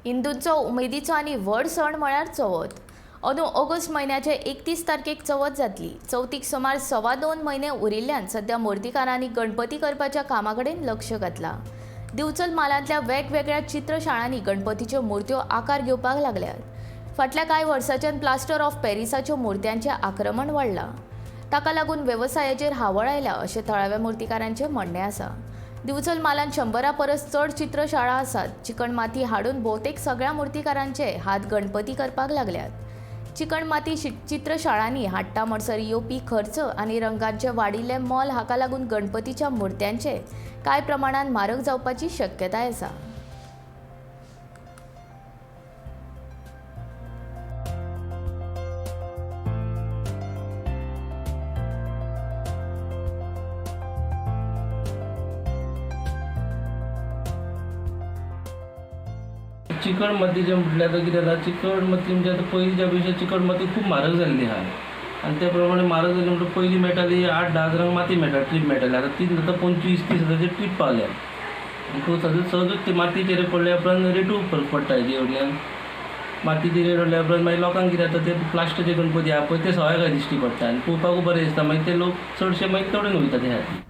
हिंदूंचो उमेदीचो आनी व्हड सण म्हळ्यार चवथ. अंदू ऑगस्ट म्हयन्याचे 31 तारखेक चवथ जातली. चवथीक सुमार 2.25 म्हयने उरिल्ल्यान सध्या मुर्तीकारांनी गणपती करपाच्या कामा कडेन लक्ष घातलां. दिवचल म्हालांतल्या वेगवेगळ्या चित्रशाळांनी गणपतीच्यो मुर्त्यो आकार घेवपाक लागल्यात. फाटल्या कांय वर्सांच्यान प्लास्टर ऑफ पॅरिसाच्यो मुर्त्यांचें आक्रमण वाडलां. ताका लागून वेवसायाचेर हावळ आयल्या अशें थळाव्या मुर्तीकारांचें म्हणणें आसा. दिवचल म्हालांत 100 परस चड चित्रशाळा आसात. चिकण माती हाडून भोवतेक सगळ्या मुर्तीकारांचे हात गणपती करपाक लागल्यात. चिकण माती चित्रशाळांनी हाडटा म्हणसर येवपी खर्च आनी रंगांचें वाडिल्लें मोल हाका लागून गणपतीच्या मुर्त्यांचे कांय प्रमाणान म्हारग जावपाची शक्यताय आसा. चिकण मातीचें म्हटल्यार आतां कितें जाता, चिकण माती म्हणजे आतां पयलींच्या पेक्षा चिकण माती खूब म्हारग जाल्ली आहा. आनी त्या प्रमाणे म्हारग जाली म्हणटकीर पयलीं मेळटाली 8-10 हजारांक माती मेळटा, ट्रीप मेळटाली. आतां तीच आतां 25-30 हजाराची ट्रीप पावल्या. आनी सहजूच ती मातीचेर पडल्या उपरांत रेटूय फरक पडटा हेजे वयल्यान. मातीची रेट पडल्या उपरांत मागीर लोकांक कितें जाता, ते प्लास्टरचे गणपती आहा पळय ते सवाय काय दिश्टी पडटा आनी पळोवपाकूय बरें दिसता. मागीर ते लोक चडशे मागीर तडून वयता ते खातीर.